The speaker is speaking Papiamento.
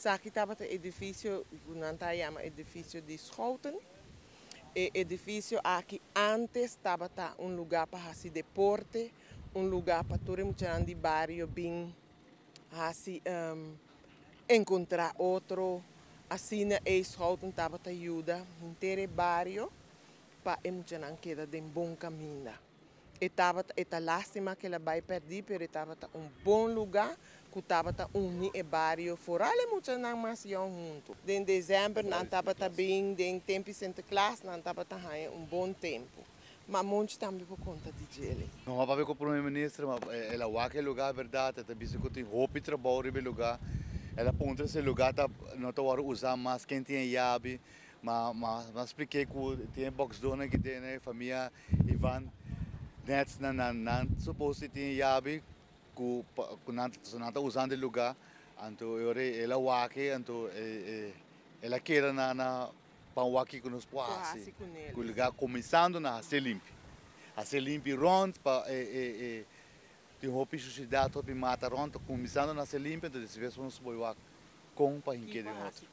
Esaki tabata edifisio ku nan ta yama edifisio di Schouten. E edifisio aki antes tabata un lugá pa hasi deporte, un lugá pa tur e muchanan di bario bin hasi enkontrá otro. Asina e Schouten tabata yuda henter e bario pa e muchanan keda den bon kaminda. E tabata e ta lástima ku el a bai pèrdí, pero e tabata un bon lugá ku tabata uni e bario, foral e muchanan mas yòn huntu. Den desèmber nan tabata bin, den tempu Sinterklaas nan tabata haña un bon tempu. Ma Monchi tambe por konta di djele. No a papia ku Prome Minister, ma el a wak e lugá bèrdat, e ta bisa ku tin hopi trabou riba e lugá. El a puntra si e lugá ta no ta wòrdu usá mas, ken tin e yabi. Ma ma a splik'é ku tin e bòksdónan ki den e famia Ivan nèt nan nan nan supos di tin e yabi ku ku nan nan ta usando e lugá. Anto e ora el a wak e anto e e el a keda na na pa wak kiko nos por hasi ku e lugá kuminsando na hasi limpi. Hasi limpi rònt pa e e e tin hopi sushidat hopi mata rònt kuminsando na hasi limpi anto despues nos por wak kon pa hink'é den otro.